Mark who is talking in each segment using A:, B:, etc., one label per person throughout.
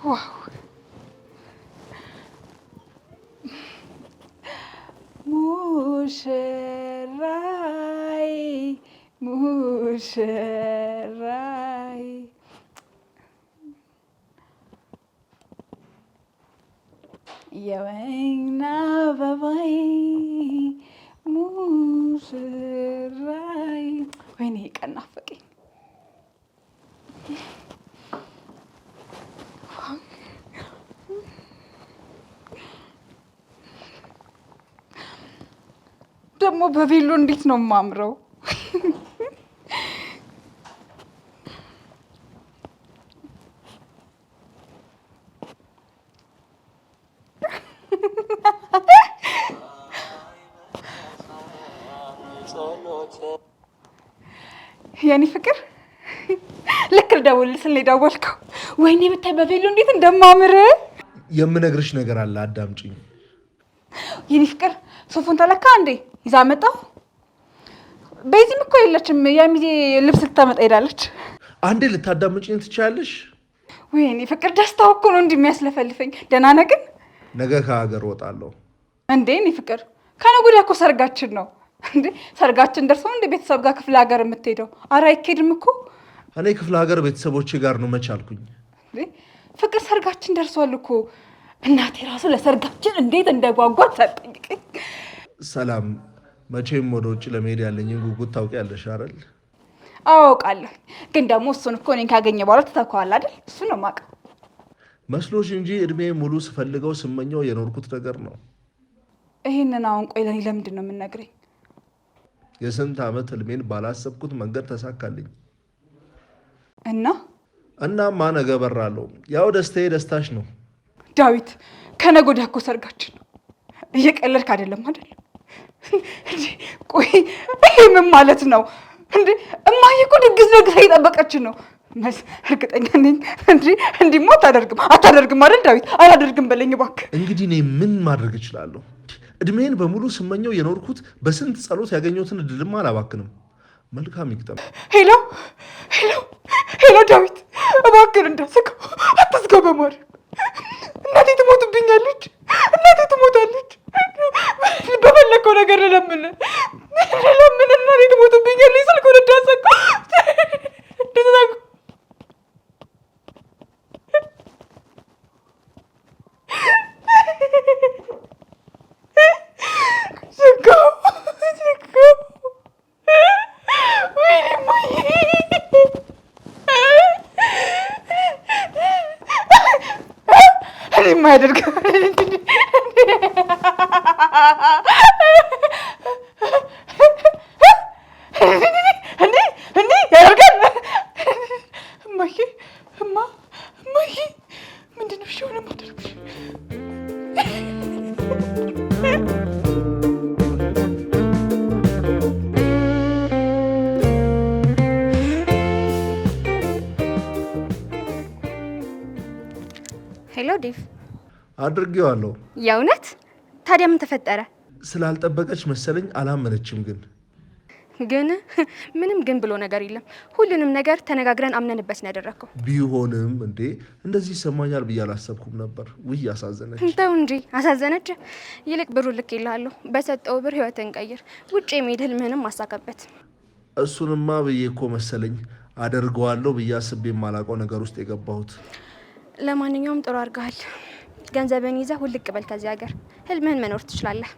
A: Wow! ሙሽራዬ ሙሽራዬ የወይን አበባዬ ሙሽራዬ። ወይኔ ቀን ናፈቀኝ። ደግሞ በቬሎ እንዴት ነው የማምረው! የኔ ፍቅር ልክ ልደውልልህ ስል ነው የደወልከው። ወይኔ ብታይ በቬሎ እንዴት እንደማምር።
B: የምነግርሽ ነገር አለ፣ አዳምጪኝ።
A: የኔ ፍቅር ሱፉን ተለካ እንዴ ይዛ መጣሁ። ቤዚም እኮ የለችም፣ የሚዜ ልብስ ልታመጣ ሄዳለች።
B: አንዴ ልታዳምጪኝ ትችያለሽ?
A: ወይኔ ፍቅር ደስታው እኮ ነው እንዲህ የሚያስለፈልፈኝ። ደህና ነህ ግን?
B: ነገ ከሀገር እወጣለሁ።
A: እንዴ እኔ ፍቅር ከነገ ወዲያ እኮ ሰርጋችን ነው። እንዴ ሰርጋችን ደርሶ እንደ ቤተሰብ ጋር ክፍለ ሀገር የምትሄደው? ኧረ አይኬድም እኮ።
B: እኔ ክፍለ ሀገር ቤተሰቦቼ ጋር ነው መቻልኩኝ።
A: ፍቅር ሰርጋችን ደርሷል እኮ። እናቴ ራሱ ለሰርጋችን እንዴት እንደጓጓት ሳትጠይቀኝ።
B: ሰላም፣ መቼም ወደ ውጭ ለመሄድ ያለኝን ጉጉት ታውቂያለሽ አይደል?
A: አውቃለሁ። ግን ደግሞ እሱን እኮ እኔን ካገኘ በኋላ ትተከዋል አይደል? እሱ ነው የማውቀው
B: መስሎሽ እንጂ እድሜ ሙሉ ስፈልገው ስመኘው የኖርኩት ነገር ነው።
A: ይህንን አሁን ቆይ ለእኔ ለምንድን ነው የምነግረኝ?
B: የስንት ዓመት ህልሜን ባላሰብኩት መንገድ ተሳካልኝ።
A: እና
B: እናማ ነገ በራለሁ። ያው ደስታዬ ደስታሽ ነው።
A: ዳዊት፣ ከነገ ወዲያ እኮ ሰርጋችን ነው። እየቀለድክ አይደለም አይደል? ቆይ ይሄ ምን ማለት ነው እንዴ? እማዬ እኮ ድግስ ደግሳ እየጠበቀችን ነው። እርግጠኛ ነኝ እንዲ እንዲማ አታደርግም አታደርግም አይደል ዳዊት? አላደርግም በለኝ እባክህ።
B: እንግዲህ እኔ ምን ማድረግ እችላለሁ? እድሜን በሙሉ ስመኘው የኖርኩት በስንት ጸሎት ያገኘሁትን እድልማ አላባክንም። መልካም ይግጠም።
A: Hello hello hello፣ ዳዊት እባክህን እንዳትዘጋው፣ አትዝጋው በማርያም። እናቴ ትሞትብኛለች፣ እናቴ ትሞታለች። በፈለከው ነገር ልለምን ልለምን፣ እናቴ ትሞትብኛለች። ስልኩን እንዳትዘጋው፣ እንዳትዘጋው። ዘጋው ዘጋው። ወይኔ እማዬ የማያደርግ እንዴ እንዴ ያደርጋል። እማዬ እማ እማዬ ምንድን ነው እሺ ሆነ ማደርግሽ?
C: Hello ዴቭ።
B: አድርጌዋለሁ።
C: የእውነት? ታዲያ ምን ተፈጠረ?
B: ስላልጠበቀች መሰለኝ አላመነችም። ግን
C: ግን ምንም ግን ብሎ ነገር የለም። ሁሉንም ነገር ተነጋግረን አምነንበት ነው ያደረግከው።
B: ቢሆንም እንዴ እንደዚህ ይሰማኛል ብዬ አላሰብኩም ነበር። ውይ አሳዘነች።
C: ተው እንጂ አሳዘነች። ይልቅ ብሩ ልኬልሃለሁ። በሰጠው ብር ህይወትን ቀይር። ውጭ የመሄድ ህልምህንም አሳካበት።
B: እሱንማ ብዬ እኮ መሰለኝ አደርገዋለሁ ብዬ አስቤ የማላውቀው ነገር ውስጥ የገባሁት።
C: ለማንኛውም ጥሩ አድርገሃል። ገንዘብን ይዘህ ውልቅ በል ከዚህ ሀገር። ህልምህን መኖር ትችላለህ።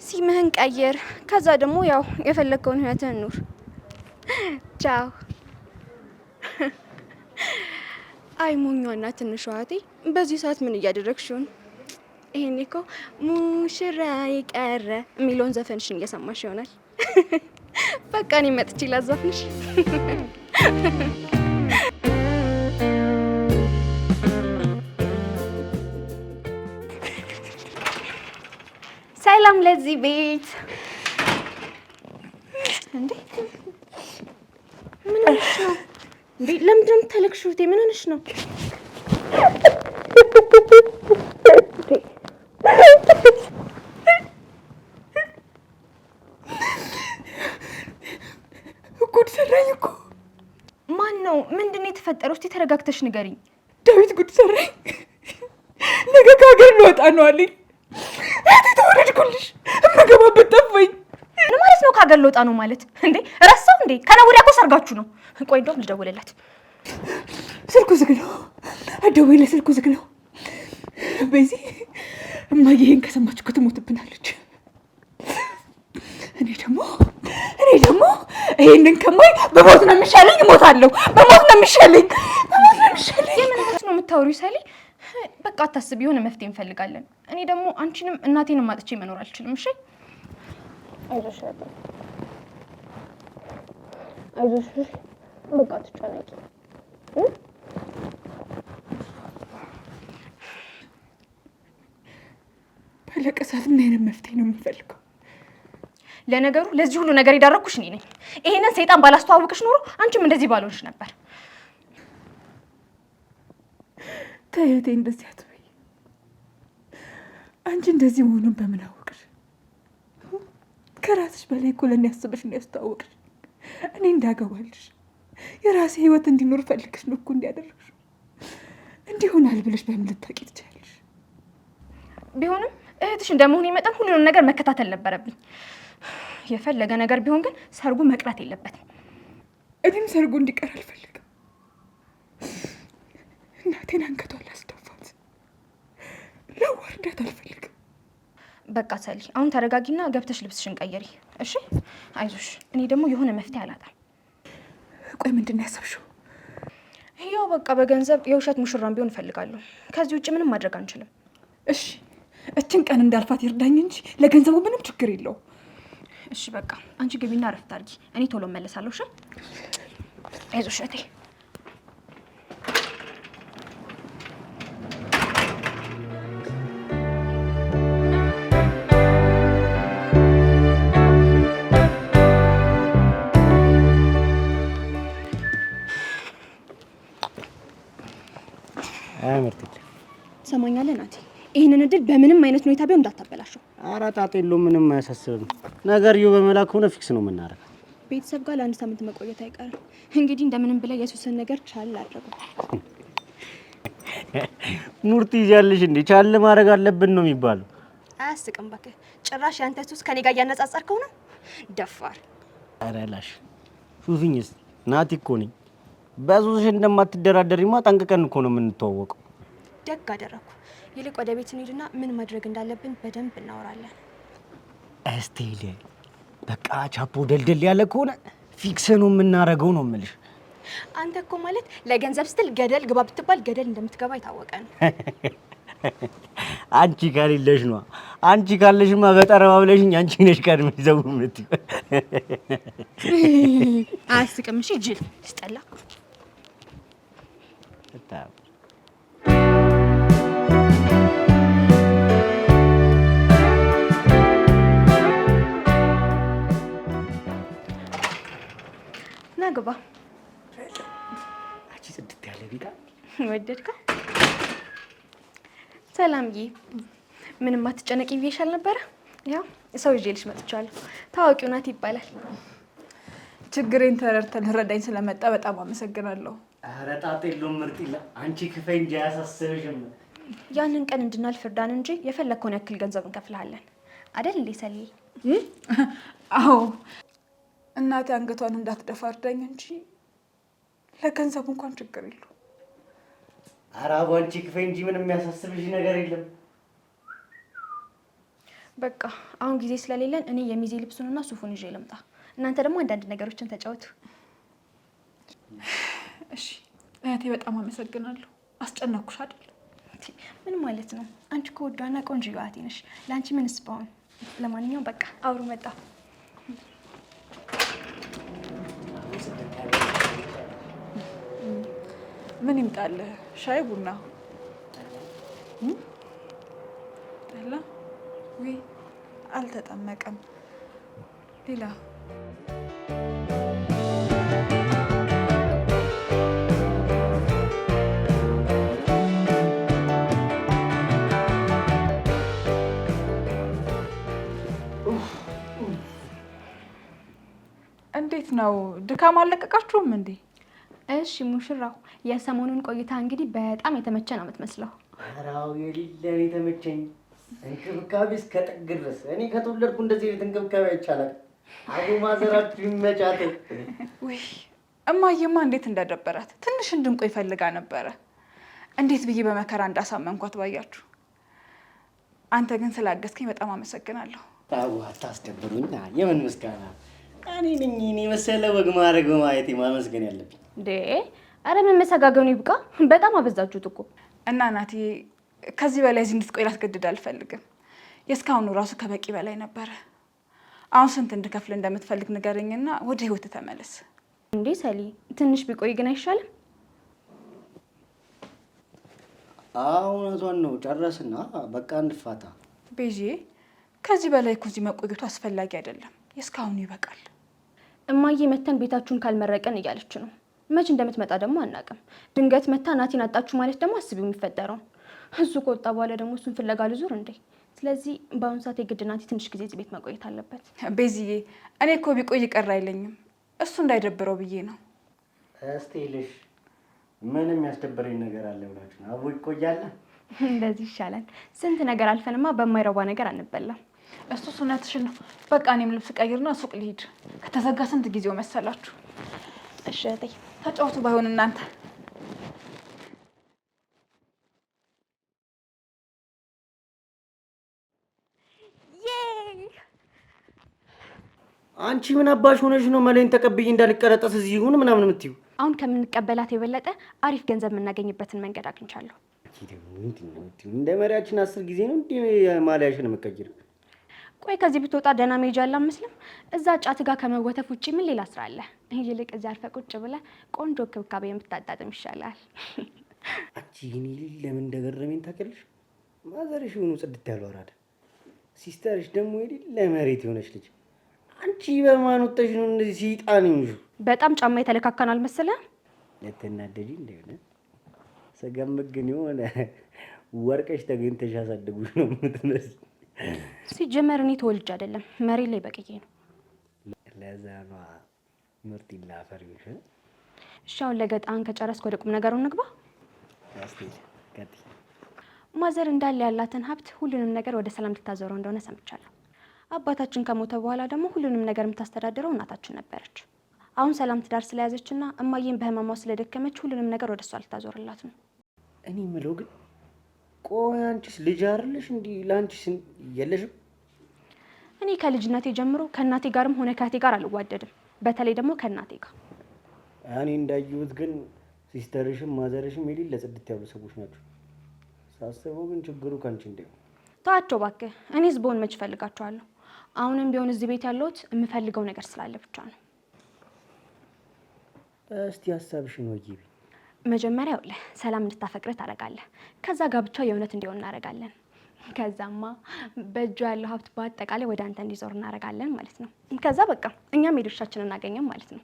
C: ሲምህን ቀይር። ከዛ ደግሞ ያው የፈለግከውን ህይወትህን ኑር። ቻው። አይ ሞኟና ትንሿ እህቴ በዚህ ሰዓት ምን እያደረግሽ ይሆን? ይሄኔ እኮ ሙሽራ ቀረ የሚለውን ዘፈንሽን እየሰማሽ ይሆናል። በቃ እኔ መጥቼ ላዛፍንሽ። ሰላም ለዚህ ቤት። እንዴ ምን ሆነሽ ነው? እንዴ ለምንድን ነው የምታለቅሺው? እህቴ ምን ሆነሽ ነው?
A: ጉድ ሰራኝ እኮ።
C: ማን ነው? ምንድን ነው የተፈጠረው? እስቲ ተረጋግተሽ ንገሪኝ።
A: ዳዊት ጉድ ሰራኝ። ነገ ከሀገር ልወጣ ነው አለኝ። እህቴ ተወለድኩልሽ፣ እምገባበት ጠፋኝ።
C: ምን ማለት ነው? ከሀገር ልወጣ ነው ማለት እንዴ? ረሳው እንዴ? ከነገ ወዲያ እኮ ሰርጋችሁ ነው። ቆይ እንደውም ልደውልላት።
A: ስልኩ ዝግ ነው። አትደውይለት፣ ስልኩ ዝግ ነው። በዚህ እማዬ ይሄን ከሰማች እኮ ትሞትብናለች። እኔ ደግሞ ይሄንን ከማይ በሞት ነው የሚሻለኝ። እሞታለሁ። በሞት ነው የሚሻለኝ። በሞት ነው የሚሻለኝ።
C: የምን ሞት ነው የምታወሪው ሰሊ? በቃ አታስቢ፣ የሆነ መፍትሄ እንፈልጋለን። እኔ ደግሞ አንቺንም እናቴንም አጥቼ መኖር አልችልም። እሺ አይዞሽ፣ አይዞሽ፣ በቃ አትጨነቂ።
A: ባለቀ ሰዓት ምን አይነት መፍትሄ ነው የምንፈልገው?
C: ለነገሩ ለዚህ ሁሉ ነገር የዳረኩሽ እኔ ነኝ። ይሄንን ሰይጣን ባላስተዋውቅሽ ኖሮ አንቺም እንደዚህ ባልሆንሽ ነበር።
A: ተይ እህቴ፣ እንደዚህ አትበይ። አንቺ እንደዚህ መሆኑን በምን አወቅሽ? ከራስሽ በላይ እኮ ለእኔ አስበሽ ነው ያስተዋወቅሽ። እኔ እንዳገባልሽ የራሴ ህይወት እንዲኖር ፈልግሽ ነው እኮ እንዲያደረግሽው። እንዲሆናል ብለሽ በምን ልታውቂ ትችያለሽ?
C: ቢሆንም እህትሽ እንደመሆኔ መጠን ሁሉንም ነገር መከታተል ነበረብኝ። የፈለገ ነገር ቢሆን ግን ሰርጉ መቅረት የለበትም።
A: እኔም ሰርጉ እንዲቀር አልፈልግም። እናቴን አንገቷን ላስደፋት፣ ላዋርዳት አልፈልግም።
C: በቃ ሰሊ፣ አሁን ተረጋጊና ገብተሽ ልብስሽን ቀይሪ። እሺ፣ አይዞሽ። እኔ ደግሞ የሆነ መፍትሄ አላጣም።
A: ቆይ ምንድን ነው ያሰብሽው?
C: ያው በቃ በገንዘብ የውሸት ሙሽራም ቢሆን እፈልጋለሁ። ከዚህ ውጭ ምንም ማድረግ አንችልም።
A: እሺ፣ እችን ቀን እንዳልፋት ይርዳኝ እንጂ ለገንዘቡ ምንም ችግር የለውም።
C: እሺ በቃ አንቺ ግቢና እረፍት አድርጊ። እኔ ቶሎ እመለሳለሁ። እሺ፣ አይዞሽ እህቴ። ትሰማኛለህ ናቲ? ይህንን እድል በምንም አይነት ሁኔታ ቢሆን እንዳታበላሸው።
D: ኧረ ጣጣ የለውም፣ ምንም አያሳስብም። ነገርየው በመላክ ሆነ fix ነው የምናደርገው።
C: ቤተሰብ ጋር ለአንድ ሳምንት መቆየት አይቀርም። እንግዲህ እንደምንም ብለህ የሱስን ነገር ቻል አድርገው።
D: ሙርት ይዣለሽ እንዴ? ቻል ማድረግ አለብን ነው የሚባለው።
C: አያስቅም እባክህ። ጭራሽ ያንተ ሱስ ከኔ ጋር እያነጻጸርከው ነው። ደፋር።
D: ኧረ ላሽ ሱስኝስ ናቲ እኮ ነኝ። በሱስሽ እንደማትደራደሪማ ጠንቅቀን እኮ ነው የምንተዋወቀው።
C: ደግ አደረኩ። ይልቅ ወደ ቤት እንሂድና ምን ማድረግ እንዳለብን በደንብ እናወራለን።
D: እስቴል በቃ ቻፖ ደልደል ያለ ከሆነ fix ነው የምናደርገው ነው የምልሽ።
C: አንተ እኮ ማለት ለገንዘብ ስትል ገደል ግባ ብትባል ገደል እንደምትገባ የታወቀ ነው።
D: አንቺ ከሌለሽ ነዋ። አንቺ ካለሽማ በጠረባ ብለሽኝ አንቺ ነሽ ቀድመሽ ዘው የምትይው።
C: አያስቅም። እሺ ጅል ስጠላ። ና ግባ።
D: አንቺ ጽድት ያለ ቤት
C: ወደድከው? ሰላምዬ፣ ምንም አትጨነቂ ብዬሽ አልነበረ? ያው ሰው ይዤልሽ መጥቻለሁ። ታዋቂው ናት ይባላል።
A: ችግሬን ተረድተህ ልረዳኝ ስለመጣ በጣም አመሰግናለሁ።
D: ኧረ ጣጣ የለውም ምርጥ። አንቺ ክፈይ እንጂ አያሳስብሽም።
C: ያንን ቀን እንድናልፍ እርዳን እንጂ የፈለግከውን ያክል ገንዘብ እንከፍልሃለን። አይደል እንዴ ሰልዬ?
A: አዎ፣ እናቴ አንገቷን እንዳትደፋ እርዳኝ እንጂ ለገንዘቡ እንኳን ችግር የለውም።
D: ኧረ አቦ አንቺ ክፈይ እንጂ ምንም የሚያሳስብሽ ነገር የለም።
C: በቃ አሁን ጊዜ ስለሌለን እኔ የሚዜ ልብሱንና ሱፉን ይዤ ልምጣ። እናንተ ደግሞ አንዳንድ ነገሮችን ተጫወቱ።
A: እሺ እህቴ፣ በጣም አመሰግናለሁ። አስጨነኩሽ አይደል?
C: ምን ማለት ነው? አንቺ እኮ ወዷና ቆንጆ እህቴ ነሽ። ለአንቺ ምንስ በሆን። ለማንኛውም በቃ አብሮ መጣ።
A: ምን ይምጣልህ? ሻይ ቡና? ጠላ? ውይ አልተጠመቀም። ሌላ እንዴት ነው? ድካም አልለቀቃችሁም እንዴ?
C: እሺ ሙሽራው፣ የሰሞኑን ቆይታ እንግዲህ በጣም የተመቸ ነው የምትመስለው።
D: ኧረ አዎ የሌለ ነው የተመቸኝ። እንክብካቤ እስከ ጥግ ድረስ። እኔ ከተወለድኩ እንደዚህ አይነት እንክብካቤ አይቻልም። አቡ ማዘራችሁ ይመቻት።
A: ውይ እማዬማ እንዴት እንደደበራት ትንሽ እንድንቆይ ፈልጋ ነበረ። እንዴት ብዬ በመከራ እንዳሳመንኳት ባያችሁ። አንተ ግን ስላገዝከኝ በጣም አመሰግናለሁ።
D: አቡ አታስደብሩኝ። የምን ምስጋና? እኔ ነኝ እኔ መሰለ ወግ ማድረግ በማየቴ ማመስገን ያለብኝ።
C: እንዴ አረ መመሰጋገኑ ይብቃ። በጣም አበዛችሁት እኮ።
A: እና ናቲ ከዚህ በላይ እዚህ እንድትቆይ ላስገድድ አልፈልግም። የእስካሁኑ ራሱ ከበቂ በላይ ነበረ። አሁን ስንት እንድከፍል እንደምትፈልግ ንገረኝና ወደ ህይወት ተመለስ።
C: እንዴ ሰሊ፣ ትንሽ ቢቆይ ግን አይሻልም?
D: አዎ እውነቷን ነው። ጨረስና በቃ እንፋታ።
A: ቤዢ፣ ከዚህ በላይ እኮ እዚህ መቆየቱ አስፈላጊ አይደለም። የእስካሁኑ ይበቃል።
C: እማዬ መተን ቤታችሁን ካልመረቀን እያለች ነው። መች እንደምትመጣ ደግሞ አናውቅም። ድንገት መታ ናቲን አጣችሁ ማለት ደግሞ አስቢው የሚፈጠረው። እሱ ከወጣ በኋላ ደግሞ እሱን ፍለጋ ልዙር እንዴ? ስለዚህ በአሁኑ ሰዓት የግድ ናቲ ትንሽ ጊዜ እዚህ ቤት መቆየት አለበት።
A: ቤዚዬ፣ እኔ እኮ ቢቆይ ይቀር አይለኝም። እሱ እንዳይደብረው ብዬ ነው።
D: እስቲ ልሽ ምንም ያስደበረኝ ነገር አለ ብላችሁ ነው? አቦ ይቆያል።
C: እንደዚህ ይሻላል። ስንት ነገር አልፈንማ በማይረባ ነገር አንበላም።
A: እሱስ እውነትሽን ነው። በቃ እኔም ልብስ ቀይርና ሱቅ ልሂድ። ከተዘጋ ስንት ጊዜው መሰላችሁ?
C: እሺ እህቴ፣
A: ተጫወቱ ባይሆን እናንተ።
D: አንቺ ምን አባሽ ሆነሽ ነው መለኝ ተቀብዬ እንዳልቀረጠስ እዚህ ይሁን ምናምን የምትይው?
C: አሁን ከምንቀበላት የበለጠ አሪፍ ገንዘብ የምናገኝበትን መንገድ አግኝቻለሁ።
D: እንደ መሪያችን 10 ጊዜ ነው እንዴ ማሊያሽን የምትቀይሪው?
C: ቆይ ከዚህ ብትወጣ ደህና መሄጃ አለ አይመስልም? እዛ ጫት ጋር ከመወተፍ ውጪ ምን ሌላ ስራ አለ? ይልቅ እዚህ አርፈህ ቁጭ ብለህ ቆንጆ ክብካቤ የምታጣጥም ይሻላል።
D: አንቺ የኔ ልጅ ለምን እንደገረመኝ ታውቂያለሽ? ማዘርሽ የሆኑ ጽድት ያሉ አራዳ፣ sister ሽ ደግሞ የሌለ መሬት የሆነች ልጅ። አንቺ በማን ወጣሽ ነው እንደዚህ ሰይጣን ይሁንሽ?
C: በጣም ጫማ የተለካካን አልመሰለህም?
D: ልትናደጂ እንደሆነ ስገምት ግን የሆነ ወርቀሽ ተገኝተሽ ያሳደጉሽ ነው የምትመስል።
C: ሲጀመር እኔ ተወልጄ አይደለም መሬት ላይ በቅዬ ነው።
D: ለዛ ነዋ ምርጥ ይላፈር ይሁንሽ።
C: እሺ አሁን ለገጣን ከጨረስክ ወደ ቁም ነገሩ እንግባ።
D: እስቲ ቀጥይ።
C: ማዘር እንዳለ ያላትን ሀብት ሁሉንም ነገር ወደ ሰላም ልታዞረው እንደሆነ ሰምቻለሁ። አባታችን ከሞተ በኋላ ደግሞ ሁሉንም ነገር የምታስተዳድረው እናታችን ነበረች። አሁን ሰላም ትዳር ስለያዘችና እማዬን በህመሟ ስለደከመች ሁሉንም ነገር ወደ እሷ ልታዞርላት ነው።
D: እኔ የምለው ግን ቆይ አንቺስ ልጅ አይደለሽ? እንዲህ ለአንቺስ የለሽም?
C: እኔ ከልጅነቴ ጀምሮ ከእናቴ ጋርም ሆነ ከእህቴ ጋር አልዋደድም። በተለይ ደግሞ ከእናቴ ጋር።
D: እኔ እንዳየሁት ግን sister ሽም ማዘርሽም የሌለ ጽድት ያሉ ሰዎች ናቸው። ሳስበው ግን ችግሩ ከአንቺ እንዳይሆን።
C: ተዋቸው እባክህ። እኔ ህዝበውን መች እፈልጋቸዋለሁ? አሁንም ቢሆን እዚህ ቤት ያለሁት የምፈልገው ነገር ስላለ ብቻ ነው።
D: እስቲ ሀሳብሽን ወይቢ።
C: መጀመሪያ ይኸውልህ ሰላም እንድታፈቅርህ ታደርጋለህ። ከዛ ጋብቻው የእውነት እንዲሆን እናደርጋለን። ከዛማ በእጇ ያለው ሀብት በአጠቃላይ ወደ አንተ እንዲዞር እናደርጋለን ማለት ነው። ከዛ በቃ እኛም የድርሻችንን እናገኘም ማለት ነው።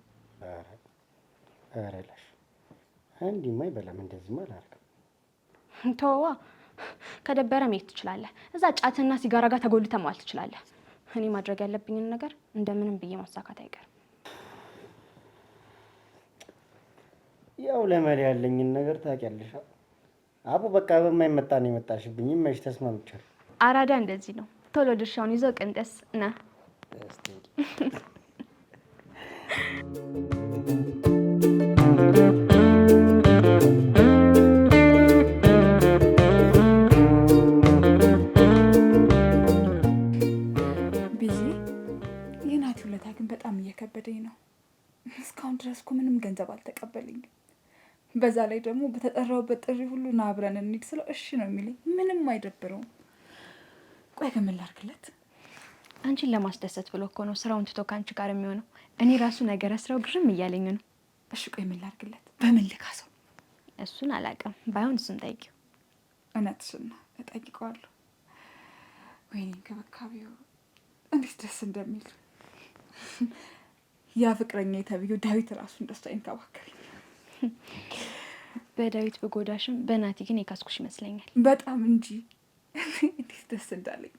D: ኧረ ላሽ እንዲህማ አይበላም፣ እንደዚህማ አላደርግም።
C: ተወዋ፣ ከደበረ መሄድ ትችላለህ። እዛ ጫትና ሲጋራ ጋር ተጎልተህ መዋል ትችላለህ። እኔ ማድረግ ያለብኝን ነገር እንደምንም ብዬ ማሳካት አይቀርም።
D: ያው ለመሪ ያለኝን ነገር ታውቂያለሽ። አቡ በቃ በማይመጣ ነው የመጣሽብኝ። መች ተስማምቻለሁ።
C: አራዳ እንደዚህ ነው፣ ቶሎ ድርሻውን ይዞ ቅንጥስ ና።
A: ቤዚ፣ የናቲ ውለታ ግን በጣም እየከበደኝ ነው። እስካሁን ድረስ እኮ ምንም ገንዘብ አልተቀበለኝም። በዛ ላይ ደግሞ በተጠራውበት ጥሪ ሁሉ ና አብረን እንሂድ ስለው እሺ ነው የሚለኝ። ምንም አይደብረውም። ቆይ ግን ምን ላድርግለት?
C: አንቺን ለማስደሰት ብሎ እኮ ነው ስራውን ትቶ ከአንቺ ጋር የሚሆነው። እኔ ራሱ ነገረ ስራው ግርም እያለኝ ነው።
A: እሺ ቆይ ምን ላድርግለት? በምን ልካሰው?
C: እሱን አላውቅም። ባይሆን እሱን ጠይቂው።
A: እውነትሽን ነው፣ እጠይቀዋለሁ። ወይኔ እንክብካቤው እንዴት ደስ እንደሚል። ያ ፍቅረኛ የተብዬው ዳዊት ራሱ እንደሱ አይንከባከብኝ።
C: በዳዊት ብጎዳሽም በናቲ ግን የካስኩሽ ይመስለኛል።
A: በጣም እንጂ እንዴት ደስ እንዳለኝ።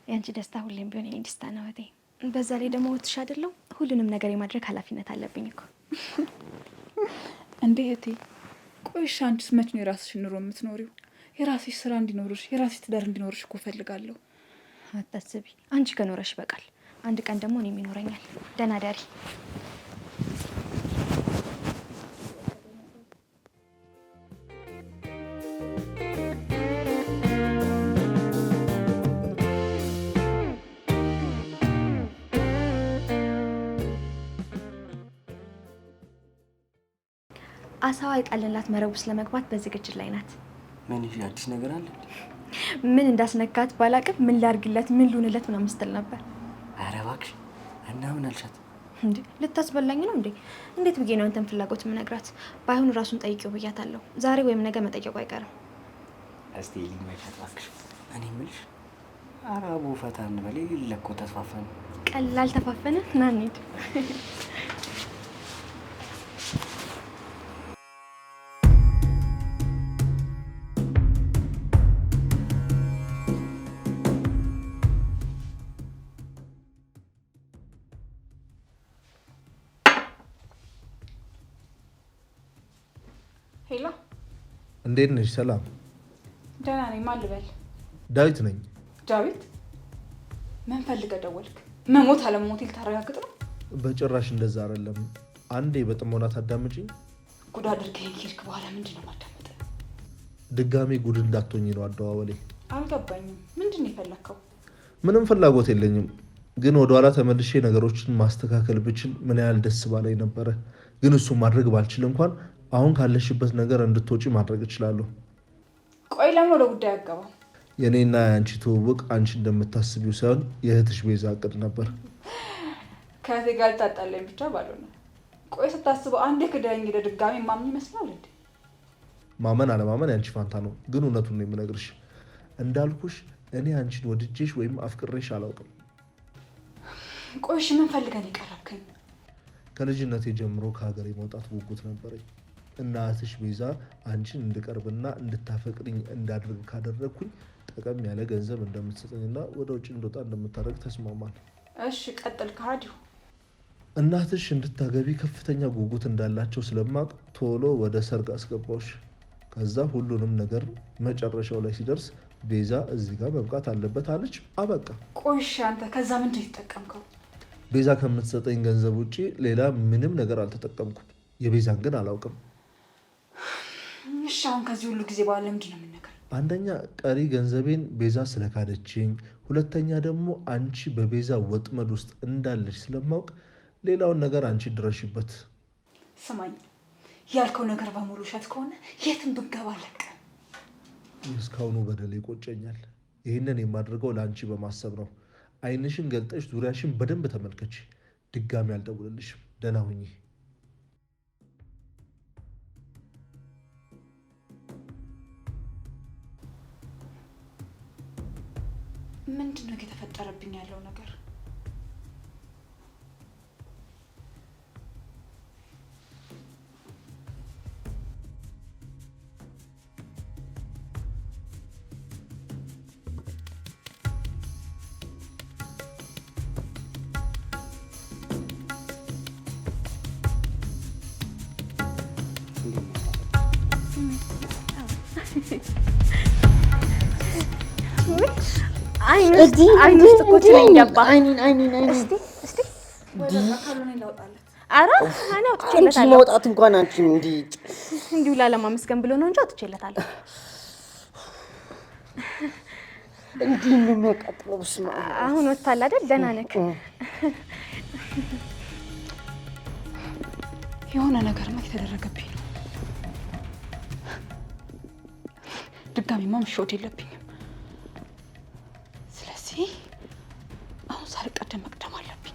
C: የአንቺ ደስታ ሁሌም ቢሆን የኔ ደስታ ነው እህቴ። በዛ ላይ ደግሞ እህትሽ አይደለሁ? ሁሉንም ነገር የማድረግ ኃላፊነት አለብኝ እኮ።
A: እንዴ እህቴ፣ ቆይሽ አንቺስ መች ነው የራስሽን ኑሮ የምትኖሪው? የራስሽ ስራ እንዲኖርሽ፣ የራስሽ ትዳር እንዲኖርሽ እኮ እፈልጋለሁ።
C: አታስቢ፣ አንቺ ከኖረሽ ይበቃል። አንድ ቀን ደግሞ እኔም ይኖረኛል። ደህና ደሪ። አሳዋ የጣልንላት መረብ ውስጥ ለመግባት በዝግጅት ላይ ናት።
D: ምን ይሄ አዲስ ነገር አለ?
C: ምን እንዳስነካት ባላቅም ምን ላርግለት፣ ምን ልሁንለት ምናምን ስትል ነበር።
D: ኧረ እባክሽ። እና ምን አልሻት?
C: እንዴ ልታስበላኝ ነው እንዴ? እንዴት ብዬ ነው አንተን ፍላጎት የምነግራት? ባይሆን ራሱን ጠይቂው ብያታለሁ። ዛሬ ወይም ነገ መጠየቁ አይቀርም።
D: እስቲ ሊመቻት እባክሽ። እኔ የምልሽ አራቡ ፈታ እንበል። የሌለ እኮ ተፋፈነ።
C: ቀላል ተፋፈነ። ና እንሂድ።
A: Hello፣
B: እንዴት ነሽ? ሰላም።
A: ደህና ነኝ። ማን ልበል?
B: ዳዊት ነኝ።
A: ዳዊት፣ ምን ፈልገህ ደወልክ? መሞት አለመሞቴ ልታረጋግጥ ነው?
B: በጭራሽ እንደዛ አይደለም። አንዴ በጥሞና ታዳምጪኝ።
A: ጉድ አድርገኸኝ ከሄድክ በኋላ ምንድን ነው የማዳምጥህ?
B: ድጋሜ ጉድ እንዳትሆኝ ነው አደዋወሌ።
A: አልገባኝም። ምንድን ነው የፈለግከው?
B: ምንም ፍላጎት የለኝም፣ ግን ወደኋላ ተመልሼ ነገሮችን ማስተካከል ብችል ምን ያህል ደስ ባለኝ ነበረ። ግን እሱ ማድረግ ባልችል እንኳን አሁን ካለሽበት ነገር እንድትወጪ ማድረግ እችላለሁ።
A: ቆይ ለምን ወደ ጉዳይ አገባም?
B: የእኔና የአንቺ ትውውቅ አንቺ እንደምታስቢው ሳይሆን የእህትሽ ቤዛ እቅድ ነበር።
A: ከእህቴ ጋር ልታጣላኝ ብቻ ባልሆነ። ቆይ ስታስበው አንዴ ክደኸኝ ሄደህ ድጋሜ ማምን ይመስላል እንዴ?
B: ማመን አለማመን የአንቺ ፋንታ ነው፣ ግን እውነቱን ነው የምነግርሽ። እንዳልኩሽ እኔ አንቺን ወድጄሽ ወይም አፍቅሬሽ አላውቅም።
A: ቆይ እሺ ምን ፈልገህ ነው የቀረብከኝ?
B: ከልጅነቴ ጀምሮ ከሀገሬ መውጣት ጉጉት ነበረኝ። እናትሽ ቤዛ አንቺን እንድቀርብና እንድታፈቅሪኝ እንዳደርግ ካደረግኩኝ ጠቀም ያለ ገንዘብ እንደምትሰጠኝና ወደ ውጭ እንደወጣ እንደምታደርግ ተስማማል።
A: እሺ ቀጥል። ከሀዲሁ
B: እናትሽ እንድታገቢ ከፍተኛ ጉጉት እንዳላቸው ስለማቅ ቶሎ ወደ ሰርግ አስገባዎች። ከዛ ሁሉንም ነገር መጨረሻው ላይ ሲደርስ ቤዛ እዚህ ጋር መብቃት አለበት አለች። አበቃ።
A: ቆይ እሺ አንተ ከዛ ምንድን ነው የተጠቀምከው?
B: ቤዛ ከምትሰጠኝ ገንዘብ ውጭ ሌላ ምንም ነገር አልተጠቀምኩም። የቤዛን ግን አላውቅም።
A: እሺ አሁን ከዚህ ሁሉ ጊዜ በኋላ ምንድን ነው የምንነግረኝ?
B: አንደኛ ቀሪ ገንዘቤን ቤዛ ስለካደችኝ፣ ሁለተኛ ደግሞ አንቺ በቤዛ ወጥመድ ውስጥ እንዳለች ስለማውቅ ሌላውን ነገር አንቺ ድረሽበት።
A: ስማኝ፣ ያልከው ነገር በሙሉ ውሸት ከሆነ የትም ብገባ አለቅህም።
B: እስካሁኑ በደል ይቆጨኛል። ይህንን የማደርገው ለአንቺ በማሰብ ነው። ዓይንሽን ገልጠሽ ዙሪያሽን በደንብ ተመልከች። ድጋሚ አልደውልልሽም። ደህና ሁኚ።
A: ምንድን ነው የተፈጠረብኝ ያለው ነገር?
C: አይን ውስጥ እኮ ትለኝ ገባ። እስቲ እስቲ ኧረ እኔ አውጥቼለታለሁ።
D: መውጣት እንኳን አንቺ እንዲህ
C: እንዲሁ ላለማመስገን ብሎ ነው እንጂ አውጥቼለታለሁ።
D: እንዲህ ነው የሚያቃጥለው። በስመ አብ።
C: አሁን ወጥቷል አይደል? ደህና ነህ?
A: የሆነ ነገርማ የተደረገብኝ ነው። ድጋሚማ መሸወድ የለብኝም። ስለዚህ አሁን ሳልቀደም መቅደም አለብኝ።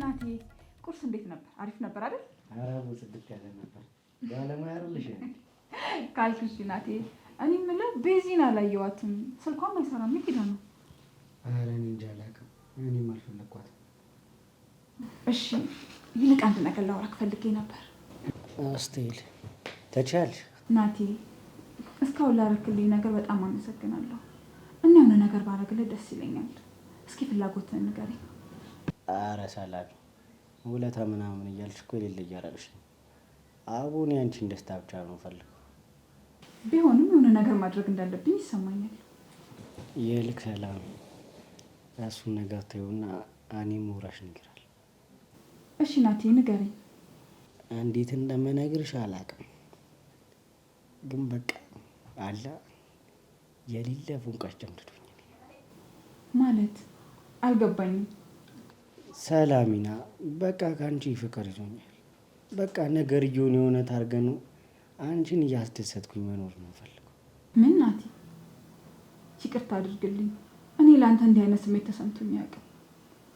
A: ናቲ፣ ቁርስ እንዴት ነበር? አሪፍ ነበር አይደል?
D: ኧረ ጽድት ያለ ነበር። ባለሙያ አይደለሽ
A: ካልክሽ ናቲ። እኔ የምልህ ቤዚን አላየኋትም፣ ስልኳም አይሰራም። የት ሄዳ ነው?
D: ኧረ እኔ እንጃ አላውቅም። እኔም አልፈለኳትም።
A: እሺ፣ ይልቅ አንድ ነገር ላወራክ ፈልጌ ነበር።
D: አስቴል ተቻል
A: ናቲ፣ እስካሁን ላረክልኝ ነገር በጣም አመሰግናለሁ። እና የሆነ ነገር ባረግልህ ደስ ይለኛል። እስኪ ፍላጎትህን ንገረኝ።
D: አረ ሰላም ውለታ ምናምን እያልሽ እኮ የሌለ እያደረግሽ ነው። አሁን ያንቺን ደስታ ብቻ ነው የምፈልገው።
A: ቢሆንም የሆነ ነገር ማድረግ እንዳለብኝ ይሰማኛል።
D: ይልቅ ሰላም እሱን ነገር ተይውና እኔም ውራሽ ንገራል።
A: እሺ ናቲ ንገረኝ።
D: እንዴት እንደምነግርሽ አላውቅም፣ ግን በቃ አላ የሌለ ፉንቃሽ ጨምድዶኛል።
A: ማለት አልገባኝም።
D: ሰላሚና በቃ ከአንቺ ፍቅር ይዞኛል። በቃ ነገር እየሆነ የሆነ ታርገኑ አንቺን እያስደሰትኩኝ መኖር ነው የምፈልገው።
A: ምን ናቲ፣ ይቅርታ አድርግልኝ። እኔ ለአንተ እንዲህ አይነት ስሜት ተሰምቶኝ አያውቅም።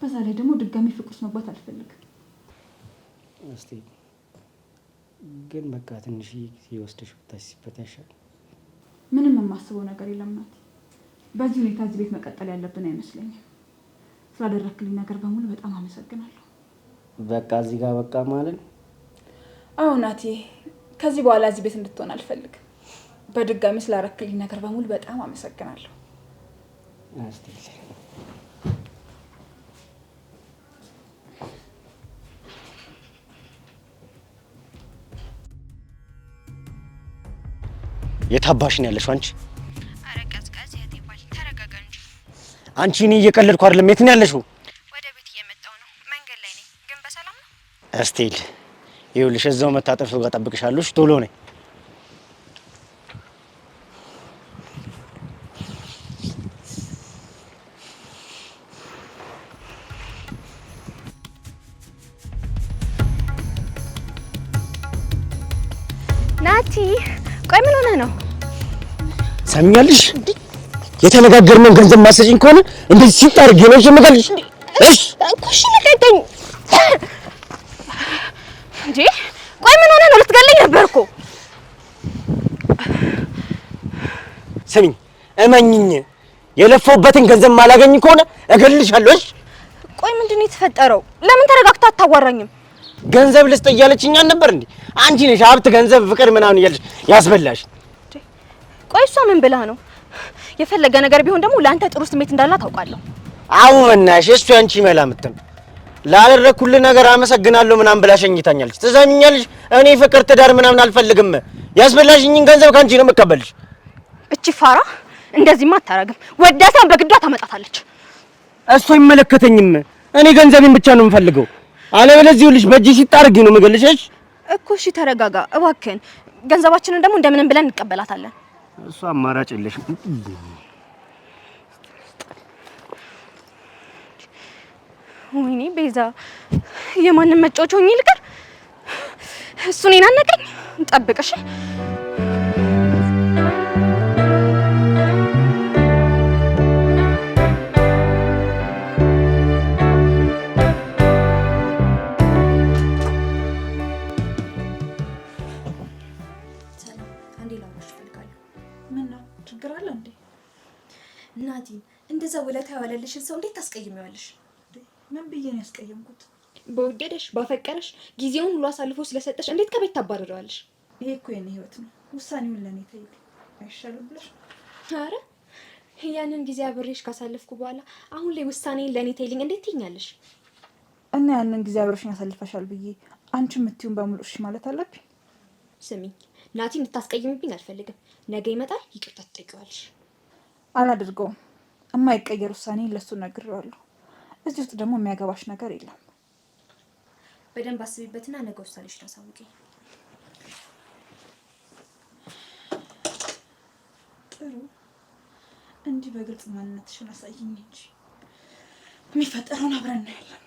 A: በዛ ላይ ደግሞ ድጋሚ ፍቅር ውስጥ መግባት አልፈልግም።
D: እስቲ ግን በቃ ትንሽ ጊዜ ወስደሽ ብታስቢበት አይሻልም?
A: ምንም የማስበው ነገር የለም ናቲ። በዚህ ሁኔታ እዚህ ቤት መቀጠል ያለብን አይመስለኝም። ስላደረክልኝ ነገር በሙሉ በጣም አመሰግናለሁ።
D: በቃ እዚህ ጋር በቃ ማለት ነው።
A: አዎ ናቲ፣ ከዚህ በኋላ እዚህ ቤት እንድትሆን አልፈልግም። በድጋሚ ስላረክልኝ ነገር በሙሉ በጣም አመሰግናለሁ።
D: እስቲ የታባሽ ነው ያለሽው አንቺ?
C: አረ ቀዝቀዝ የእህቴ ባል ተረጋጋ እንጂ።
D: አንቺ እኔ እየቀለድኩ አይደለም። የት ነው ያለሽው?
C: ወደ ቤት እየመጣሁ ነው። መንገድ ላይ ነኝ። ግን በሰላም ነው?
D: እስቴል ይኸውልሽ፣ እዛው መታጠፊያው ጋር እጠብቅሻለሁ። እሺ ቶሎ ነይ።
C: ናቲ ቆይ ምን ሆነህ ነው?
D: ሰሚኛለሽ? የተነጋገርነውን ገንዘብ ማሰጪኝ ከሆነ እንደዚህ ሲጥ አድርጌ ነው የምገልሽ። እሺ
C: እኮ እሺ ልቀቀኝ እንዴ! ቆይ ምን ሆነህ ነው? ልትገለኝ ነበር እኮ።
D: ስሚኝ፣ እመኝኝ፣ የለፈውበትን ገንዘብ ማላገኝ ከሆነ እገልሻለሁ። እሺ
C: ቆይ ምንድን ነው የተፈጠረው? ለምን ተረጋግተህ አታዋራኝም?
D: ገንዘብ ልስጥ እያለችኝ አልነበር እንዴ? አንቺ ነሽ ሀብት፣ ገንዘብ፣ ፍቅር ምናምን እያለች ያስበላሽ።
C: ቆይ እሷ ምን ብላህ ነው? የፈለገ ነገር ቢሆን ደግሞ ለአንተ ጥሩ ስሜት እንዳላት ታውቃለሁ።
D: አዎ በእናትሽ፣ እሱ ያንቺ መላምት ነው። ላደረኩልህ ነገር አመሰግናለሁ ምናምን ብላ ሸኝታኛለች። ትሰሚኛለሽ? እኔ ፍቅር፣ ትዳር ምናምን አልፈልግም። ያስበላሽኝን ገንዘብ ከአንቺ ነው የምቀበልሽ።
C: እቺ ፋራ እንደዚህማ አታረግም። ወዳ ሳይሆን በግዷ ታመጣታለች።
D: እሱ አይመለከተኝም። እኔ ገንዘቤን ብቻ ነው የምፈልገው። አለበለዚህ ይኸውልሽ በእጅ ሲጣርጊ ነው የምገልሽ። እሺ
C: እኮ እሺ፣ ተረጋጋ እባክህን። ገንዘባችንን ደግሞ እንደምንም ብለን እንቀበላታለን።
D: እሱ አማራጭ የለሽም።
C: ወይኔ ቤዛ፣ የማንም መጫወቻ ሆኜ ልቀር? እሱ እኔን አነቀኝ። ጠብቅ እሺ። ሰላም፣ አንዴ ላወራሽ እፈልጋለሁ።
A: ምን ነው ችግር አለ እንዴ?
C: ናቲ፣ እንደዛ ውለታ የዋለልሽን ሰው እንዴት ታስቀይሚዋለሽ?
A: ምን ብዬ ነው ያስቀየምኩት?
C: በወደደሽ ባፈቀረሽ ጊዜውን ሁሉ አሳልፎ ስለሰጠሽ እንዴት ከቤት ታባርረዋለሽ?
A: ይሄ እኮ የኔ ህይወት ነው። ውሳኔውን ለእኔ ተይልኝ አይሻልም ብለሽ?
C: አረ ያንን ጊዜ አብሬሽ ካሳለፍኩ በኋላ አሁን ላይ ውሳኔን ለእኔ ተይልኝ እንዴት ትይኛለሽ?
A: እና ያንን ጊዜ አብረሽኝ ያሳልፈሻል ብዬ አንቺ የምትይውን በሙሉ እሺ ማለት አለብኝ?
C: ስሚኝ ናቲ፣ እንድታስቀይምብኝ አልፈልግም። ነገ ይመጣል፣ ይቅርታ ትጠይቂዋለሽ።
A: አላደርገውም። የማይቀየር ውሳኔ ለሱ ነግሬዋለሁ። እዚህ ውስጥ ደግሞ የሚያገባሽ ነገር የለም።
C: በደንብ አስቢበትና ነገ ውሳኔሽን አሳውቂኝ።
A: ጥሩ፣ እንዲህ በግልጽ ማንነትሽን አሳይኝ እንጂ የሚፈጠረውን አብረን እናያለን።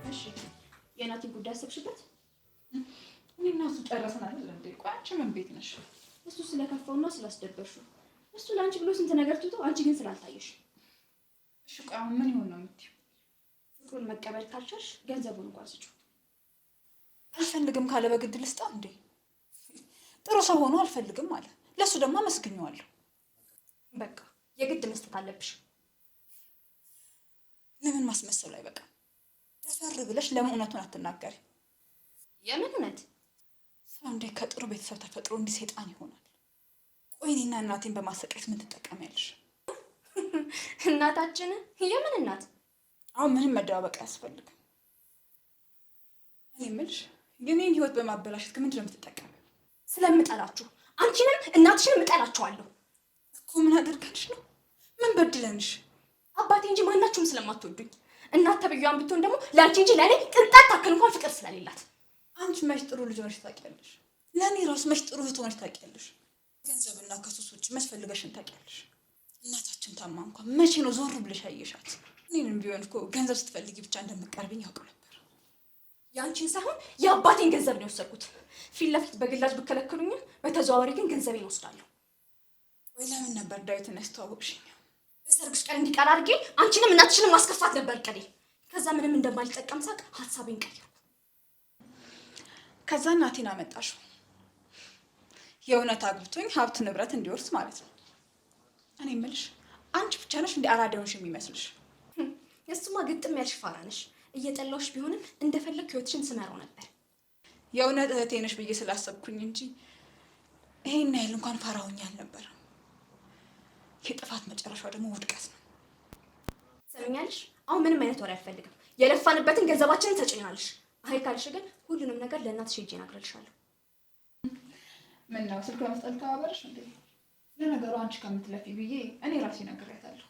C: እሺ፣ የናቲን ጉዳይ አሰብሽበት?
A: እኔ እና እሱ ጨረስን አይደል እንዴ? ቆይ አንቺ ምን ቤት ነሽ?
C: እሱ ስለከፋውና ስላስደበርሽው፣ እሱ ለአንቺ ብሎ ስንት ነገር ትቶ አንቺ ግን ስላልታየሽ።
A: እሺ ቆይ አሁን ምን ይሁን ነው የምትይው?
C: ፍቅሩን መቀበል ካልቻልሽ ገንዘቡን እንኳን ስጪው።
A: አልፈልግም ካለ በግድ ልስጣው እንዴ? ጥሩ ሰው ሆኖ አልፈልግም አለ። ለእሱ ደግሞ አመስግኘዋለሁ።
C: በቃ የግድ መስጠት አለብሽ።
A: ለምን ማስመሰሉ አይበቃም? ደፈር ብለሽ ለምን እውነቱን አትናገሪ?
C: የምን እውነት?
A: ሰው እንዴ ከጥሩ ቤተሰብ ተፈጥሮ እንዲህ ሰይጣን ይሆናል? ቆይ እኔና እናቴን በማሰቃየት ምን ትጠቀሚያለሽ?
C: እናታችን? የምን እናት?
A: አሁን ምንም መደባበቅ አያስፈልግም። እኔ የምልሽ የኔን ህይወት በማበላሸት ከምንድን ነው የምትጠቀሚው?
C: ስለምጠላችሁ፣ አንቺንም እናትሽንም እጠላችኋለሁ።
A: እኮ ምን አድርገንሽ ነው? ምን በድለንሽ?
C: አባቴ እንጂ ማናችሁም ስለማትወዱኝ፣ እናት ተብዬዋን ብትሆን ደግሞ ለአንቺ እንጂ ለእኔ ቅንጣት ታክል እንኳን ፍቅር ስለሌላት።
A: አንቺ መች ጥሩ ልጅ ሆነሽ ታውቂያለሽ? ለእኔ ራሱ መች ጥሩ እህት ሆነሽ ታውቂያለሽ? ገንዘብና ከሱስ ውጭ መች ፈልገሽን ታውቂያለሽ? እናታችን ታማ እንኳን መቼ ነው ዞር ብለሽ ያየሻት? እኔንም ቢሆን እኮ ገንዘብ ስትፈልጊ ብቻ እንደምትቀርቢኝ ያውቅ ነበር።
C: የአንቺን ሳይሆን የአባቴን ገንዘብ ነው የወሰድኩት። ፊት ለፊት በግላጭ ብከለክሉኝም በተዘዋዋሪ ግን ገንዘቤን ወስዳለሁ።
A: ወይ ለምን ነበር ዳዊትን ያስተዋወቅሽኝ?
C: በሰርግሽ ቀን እንዲቀር አድርጌ አንቺንም እናትሽንም ማስከፋት ነበር እቅዴ። ከዛ ምንም እንደማልጠቀም ሳቅ ሀሳቤን ቀየርኩ።
A: ከዛ እናቴን አመጣሽው። የእውነት አግብቶኝ ሀብት ንብረት እንዲወርስ ማለት ነው። እኔ የምልሽ አንቺ ብቻ ነሽ እንደ አራዳ ሆንሽ የሚመስልሽ?
C: እሱማ ግጥም ያልሽ ፋራ ነሽ። እየጠላሁሽ ቢሆንም እንደፈለግኩ ህይወትሽን ስመራው ነበር።
A: የእውነት እህቴ ነሽ ብዬ ስላሰብኩኝ እንጂ ይሄን ያህል እንኳን ፋራ ሆኜ አልነበረም። የጥፋት መጨረሻው ደግሞ ውድቀት ነው።
C: ትሰሚኛለሽ? አሁን ምንም አይነት ወሬ አልፈልግም። የለፋንበትን ገንዘባችንን ተጭኛለሽ። አይ ካልሽ ግን ሁሉንም ነገር ለእናትሽ ሄጄ እነግርልሻለሁ።
A: ምን ነው ስልክ በመስጠት ተባበረሽ እንዴ? ለነገሩ አንቺ ከምትለፊ ብዬ እኔ ራሴ ነግሬያታለሁ።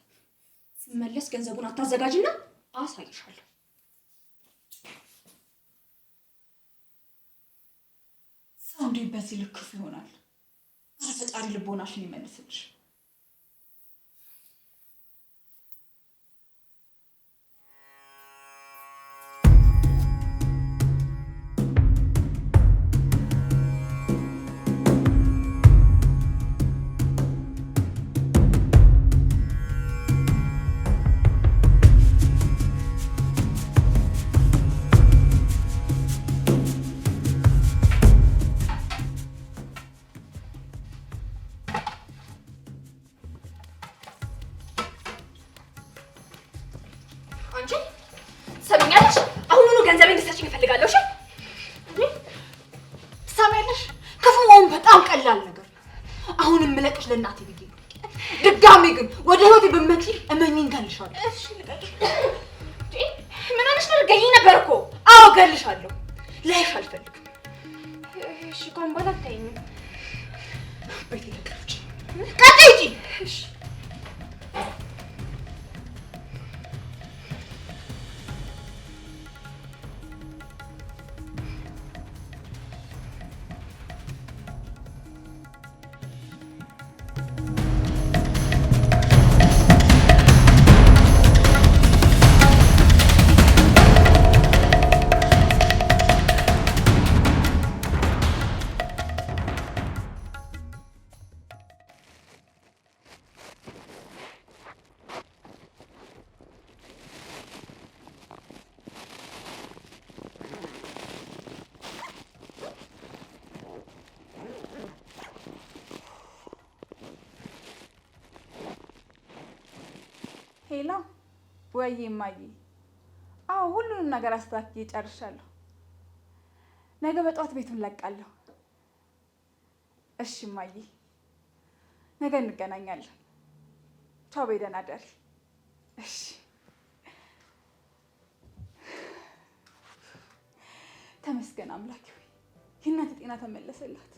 C: ስመለስ ገንዘቡን አታዘጋጅና አሳይሻለሁ።
A: ሰው እንዴት በዚህ ልክ ክፉ ይሆናል? ኧረ ፈጣሪ ልቦናሽን ይመልስልሽ።
C: አንቺ ትሰሚኛለሽ? አሁኑኑ ገንዘቤን እንድትሰጪኝ እፈልጋለሁ። እሺ? እንዴ
A: ትሰሚያለሽ? ክፉ መሆን በጣም ቀላል ነገር ነው። አሁን የምለቅሽ ለእናቴ ብዬ ነው። ድጋሜ ግን ወደ ህይወቴ ብትመጪ እመኚኝ እገልሻለሁ።
C: እሺ ልቀቂ። እንዴ ምን ሆነሽ ነው? ልትገይኝ ነበር እኮ።
A: አዎ እገልሻለሁ። ላይሽ አልፈልግም።
C: እሺ ከአሁን በኋላ አታይኝም።
A: ቤቴ ለቀሽ ውጪ። ቀጥ ውጪ።
C: እሺ
A: Hello፣ ወይ እማዬ። አዎ ሁሉንም ነገር አስተካክዬ ጨርሻለሁ። ነገ በጠዋት ቤቱን ለቃለሁ። እሺ እማዬ፣ ነገ እንገናኛለን። ቻው፣ በይ ደህና እደሪ። እሺ። ተመስገን አምላኬ ሆይ የእናቴ ጤና ተመለሰላት።